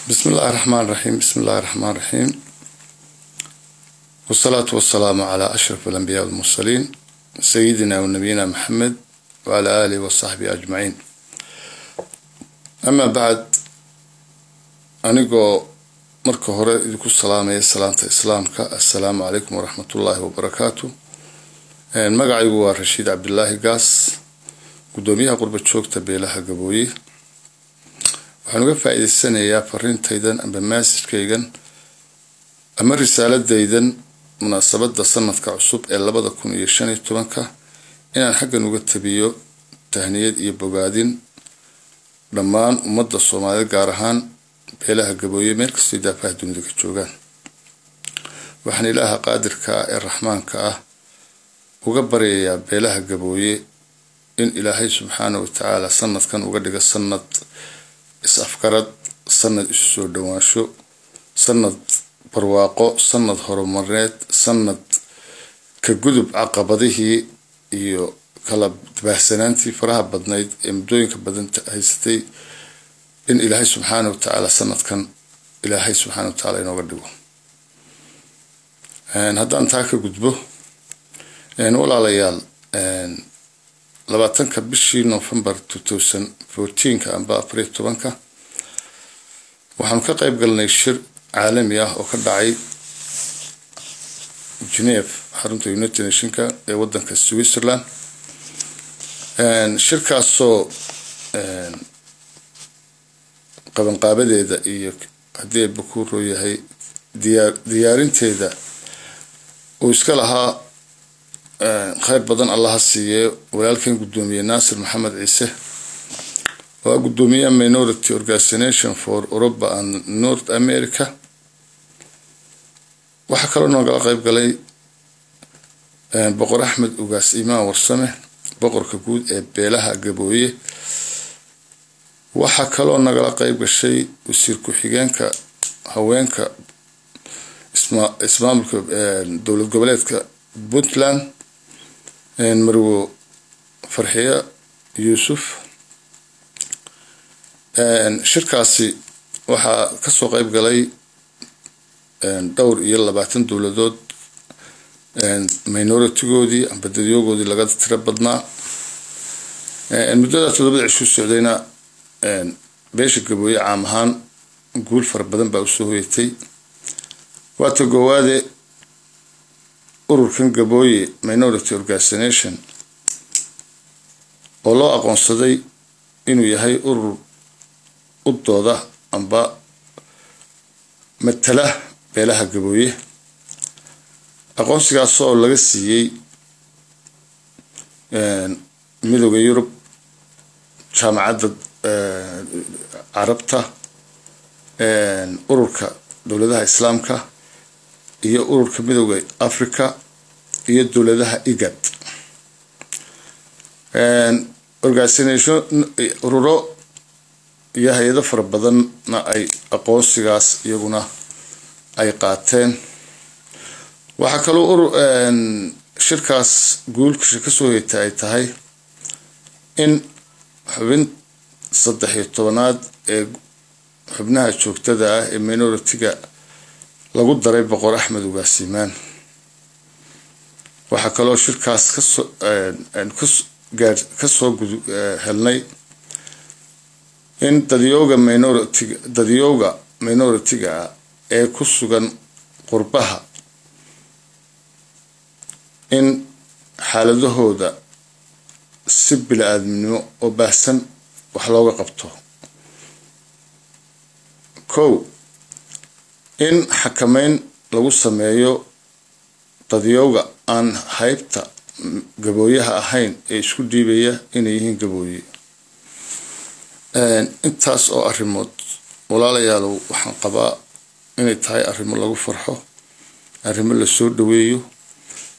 بسم الله الرحمن الرحيم، بسم الله الرحمن الرحيم، والصلاة والسلام على أشرف الأنبياء والمرسلين، سيدنا ونبينا محمد وعلى آله وصحبه أجمعين. أما بعد، anigoo marka hore idinku salaamaya salaanta Islaamka, assalaamu calaykum waraxmatullaahi wabarakaatu. Magacaygu waa Rashiid Cabdilaahi Gaas, guddoomiyaha qurba joogta beelaha Gabooye. Waxaan uga faa-iideysanayaa fariintaydan amba message-kaygan ama risaaladaydan munaasabadda sanadka cusub ee 2015-ka inaan xaggan uga tabiyo tahniyad iyo bogaadin dhammaan ummadda Soomaaliyeed, gaar ahaan beelaha Gabooye, meel kastoo daafaha dunida ka joogaan. Waxaan Ilaaha qaadirka ah ee raxmaanka ah uga baryayaa beelaha Gabooye in Ilaahay subxaana wa tacaala sanadkan uga dhigo sanad is-afgarad, sanad isu soo dhowaansho, sanad barwaaqo, sanad horumareed, sanad ka gudub caqabadihii iyo kala baahsanaantii faraha badnayd ee muddooyinka badan haysatay, in Ilaahay subxaana wa tacaala sanadkan Ilaahay subxaana wa tacaala inooga dhigo. Haddaan taa ka gudbo, walaalayaal, 20-ka bishii November 2014-ka amba 14-ka waxaanu ka qayb galnay shir caalami ah oo ka dhacay Geneve, xarunta United Nationka ee wadanka Switzerland. Shirkaasoo qabanqaabadeeda iyo haddii ay bakuuro yahay diyaarinteeda uu iska lahaa, kheyr badan Allaha siiyee, walaalkan guddoomiye Naasir Maxamed Ciise, waa guddoomiyaha Minority Organization for Europa and North America. Waxaa kaloo noogala qeyb galay Boqor Axmed Ugaas Imaan Warsame, boqorka guud ee beelaha Gabooye. Waxaa kaloo nagala qeyb gashay wasiir ku-xigeenka haweenka ismaamulka dowlad goboleedka Puntland, Marwo Farxiye Yuusuf. Shirkaasi waxaa kasoo qeyb galay dhowr iyo labaatan dowladood minority-goodii amba dadyogoodii laga tiro badnaa. Muddada 7-da cishu socdayna beesha Gabooye caam ahaan guul fara badan baa usoo hoyatay. Waata goowaade, ururkan Gabooye Minority Organization oo loo aqoonsaday inuu yahay urur u dooda amba matala beelaha Gabooye, aqoonsigaas oo laga siiyey Midooda Yurub, Jaamacadda Carabta, Ururka Dowladaha Islaamka iyo Ururka Midooda Africa iyo dowladaha IGAD. Organisation, ururo iyo hay-ado fara badanna ay aqoonsigaas iyaguna ay qaateen. Waxaa kaloo urur shirkaas guulkasha kasoo hoyatay ay tahay in xubin 13-aad ee xubnaha joogtada ah ee minority-ga lagu daray Boqor Axmed Ugaasimaan. Waxaa kaloo shirkaas kasoo helnay in dadyooga minority-ga ah ee ku sugan qurbaha in xaaladahooda si bili-aadminimo oo baahsan wax looga qabto. Kow, in xakameyn lagu sameeyo dadyooga aan haybta Gabooyaha ahayn ee isku dhiibaya inay yihiin Gabooye. Intaas oo arrimood, walaalayaalow, waxaan qabaa inay tahay arrimo lagu farxo, arrimo lasoo dhaweeyo.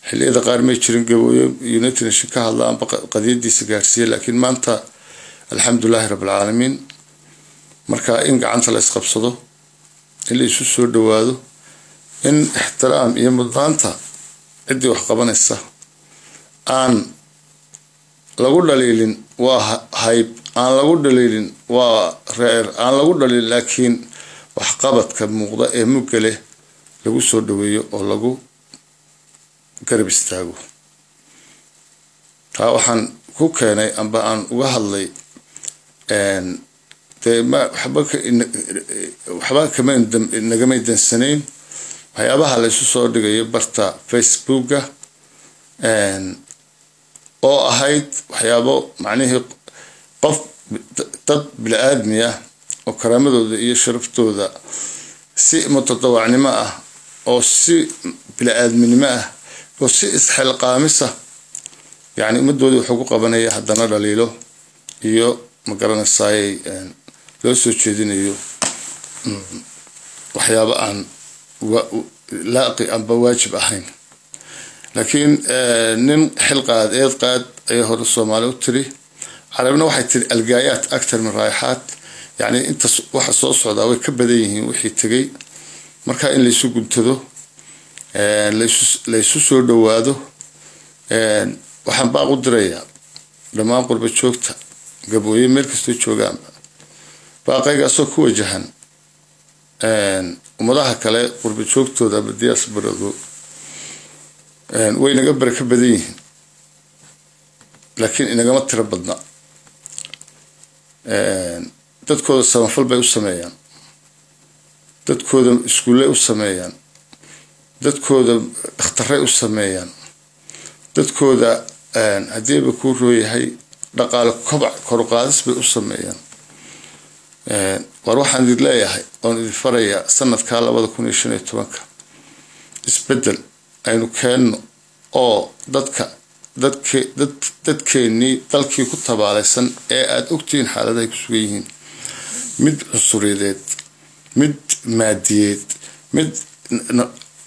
Xilliyada qaar may jirin Gabooye United Nation ka hadla amba qadiyadiisa gaarsiiya, laakiin maanta alxamdulilaahi rabbilcaalamiin. Marka in gacanta la isqabsado, in la isu soo dhawaado, in ixtiraam iyo mudnaanta ciddii wax qabanaysa aan lagu dhaliilin waa hayb, aan lagu dhaliilin waa reer, aan lagu dhaliilin, laakiin Waxqabadka muuqda ee mugga leh lagu soo dhaweeyo oo lagu garab istaago. Taa waxaan ku keenay amba aan uga hadlay, dee ma waxba kama nagamay dansanayn waxyaabaha la isu soo dhigayo barta Facebooka, oo ahayd waxyaabo macnihii qof dad bini-aadmi ah oo karaamadooda iyo sharaftooda si mutadawacnimo ah oo si bini-aadminimo ah oo si isxilqaamisa, yacni ummadooda wuxuu ku qabanaya, haddana dhaliilo iyo magaranaysaayey loo soo jeedinayo waxyaabo aan laaqi amba waajib ahayn. Laakiin nin xil qaad eed qaad ayay hore Soomaali u tiri, Carabina waxay tiri الجايات أكثر من الرايحات. Yacni inta waxa soo socdaa way ka badan yihiin wixii tegay. Marka in laysu guntado, laysu soo dhawaado. Waxaan baaq u dirayaa dhammaan qurba joogta Gabooye meel kastoo joogaanba, baaqaygaasoo ku wajahan ummadaha kale qurba joogtooda ama diasporadu. Way naga barako badan yihiin, laakiin inagama tiro badna. Dadkooda samafal bay u sameeyaan, dadkooda iskuulley u sameeyaan, dadkooda dhakhtaray u sameeyaan, dadkooda haddiiba kuu rooyahay dhaqaale kobac koruqaadis bay u sameeyaan. War waxaan idin leeyahay oon idin farayaa, sanadkaa 2015-ka isbedel aynu keenno oo dadka dadk dad dadkeennii dalkii ku tabaalaysan ee aada ogtihiin xaaladahay ku sugan yihiin, mid cunsuriyadeed, mid maadiyeed, mid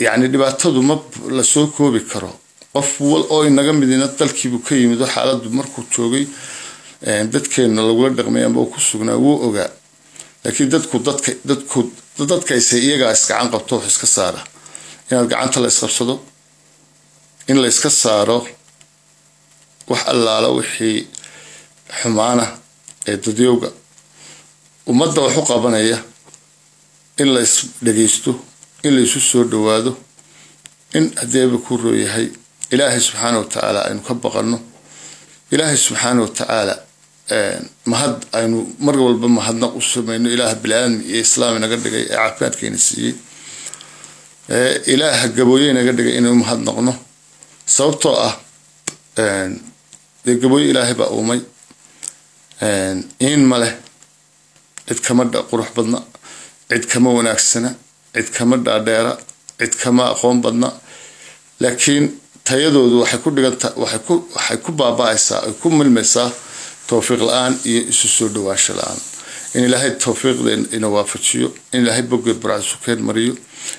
yacni dhibaatadu ma lasoo koobi karo. Qof wal oo inaga midina dalkiibuu ka yimid oo xaaladdu markuu joogay dadkeena lagula dhaqmay amba uu ku sugnaa wuu ogaa. Laakiin dadku dadka dadku dadkayse iyagaa isgacan qabto, wax iska saara. Inaad gacanta la isqabsado, in la iska saaro wax allaala wixii xumaana ee dadyowga ummadda wax u qabanaya, in la is dhageysto, in la isu soo dhawaado, in haddeeba kuu rooyahay Ilaahay subxaana wa tacaala aynu ka baqanno, Ilaahay subxaana wa tacaala mahad aynu mar walba mahadnaq u samayno, Ilaaha bini-aadmi iyo Islaam inaga dhigay ee caafimaadkayna siiyey, Ilaaha Gabooye inaga dhigay inaynu mahadnaqno. Sababtoo ah dee Gabooye Ilaahay baa uumay, in ma leh cid kama qurux badna, cid kama wanaagsana, cid kama dhaadheera, cid kama aqoon badna, laakiin tayadoodu waxay ku dhiganta waxay ku baaba-aysaa, ay ku milmaysaa towfiiq la-aan iyo isu soo dhawaansho la-aan. In Ilaahay towfiiqda ina waafajiyo, in Ilaahay boggeed burcasukeen mariyo,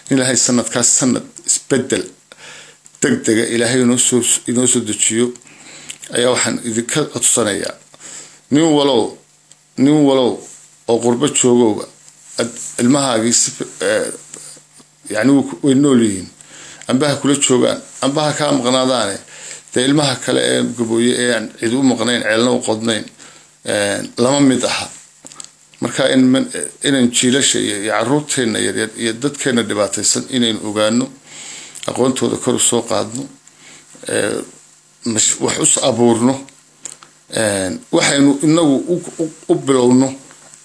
in Ilaahay sanadkaas sanad isbedel deg dega Ilaahay inoo soo dejiyo ayaa waxaan idinka codsanayaa. Nin walow oo qurbo joogowba, ilmahaagii si yani way nool yihiin, ambaha kula joogaan ambaha kaa maqnaadaane, dee ilmaha kale ee Gabooye ee aan cid u maqnayn, ceelna u qodnayn, lama mid aha. Marka inaynu jiilasha iyo caruurteena yaryar iyo dadkeena dhibaataysan inaynu ogaano, aqoontooda kor u soo qaadno, wax us abuurno, waxaynu inagu u bilowno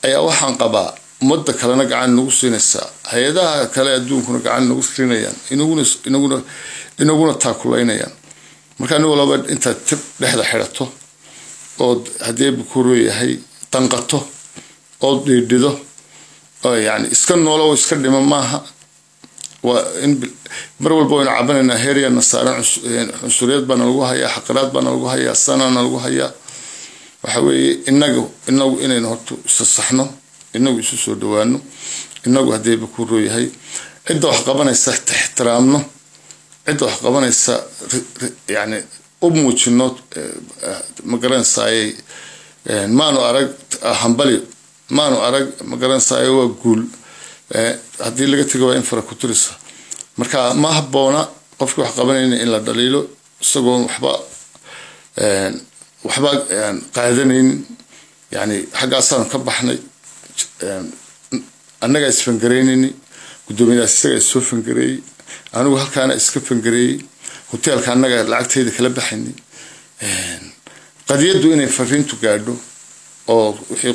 ayaa waxaan qabaa ummadda kalena gacan nagu siinaysaa, hay-adaha kale adduunkuna gacan nagu siinayaan, inaguna taakulaynayaan. Marka nin walaba intaad tib dhexda xidhato ood haddii bukuro yahay danqato ood dhiidhido oo yani iska noolo oo iska dhima maaha. Waa in mar walba waynu cabanaynaa, heeryana saaran, cunsuriyad baana lagu hayaa, xaqiraad baana lagu hayaa, sanana lagu hayaa. Waxa weeye inagu inaynu horta isa saxno, inagu isu soo dhawaano, inagu haddii bukuro yahay cidda wax qabanaysa ixtiraamno, cidda wax qabanaysa yani u muujino. Ma garanaysaayey, maanu arag hambali, maanu arag, ma garanaysaay, waa guul haddii laga tego, waa in fara ku turisa. Marka ma habboona qofkii wax qabanayna in la dhaliilo isagoon waxba qaadanaynin. Yani xaggaasaan ka baxnay. Annagaa isfangareynayni, guddoomiyahaas isagaa issoo fangareeyey, anigu halkaana iska fangareeyey, hoteelka annaga lacagtayda kala baxaynay. Qadiyaddu inay fariintu gaadho oo wixii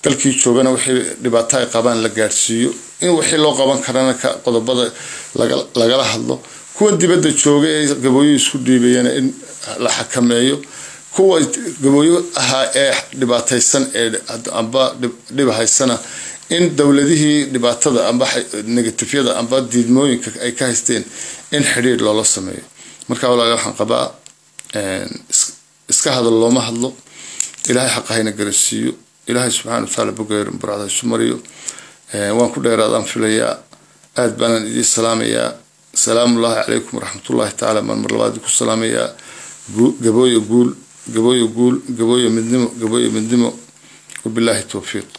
dalkii joogana wixii dhibaato ay qabaan la gaadhsiiyo, in wixii loo qaban karana ka qodobada lagala hadlo, kuwan dibadda jooga ee Gabooyo isku dhiibayana in la xakameeyo, kuwa Gabooyo ahaa ee dhibaataysan ee amba dhib haysana in dowladihii dhibaatada amba negatifyada amba diidmooyinka ay ka haysteen in xidhiir loola sameeyo. Marka walaal, waxaan qabaa iska hadal looma hadlo. Ilaahay xaqa hayna garansiiyo, Ilaahay subxaana watacaala bogeer burcada isu mariyo. Waan ku dheeraadaan filayaa, aad baanan idiin salaamayaa. Salaamullaahi calaykum waraxmatullaahi tacaala baan mar labaad ku salaamayaa. Gabooyo guul, Gabooyo guul, Gabooyo midnimo, Gabooyo midnimo. Wabilaahi towfiiq.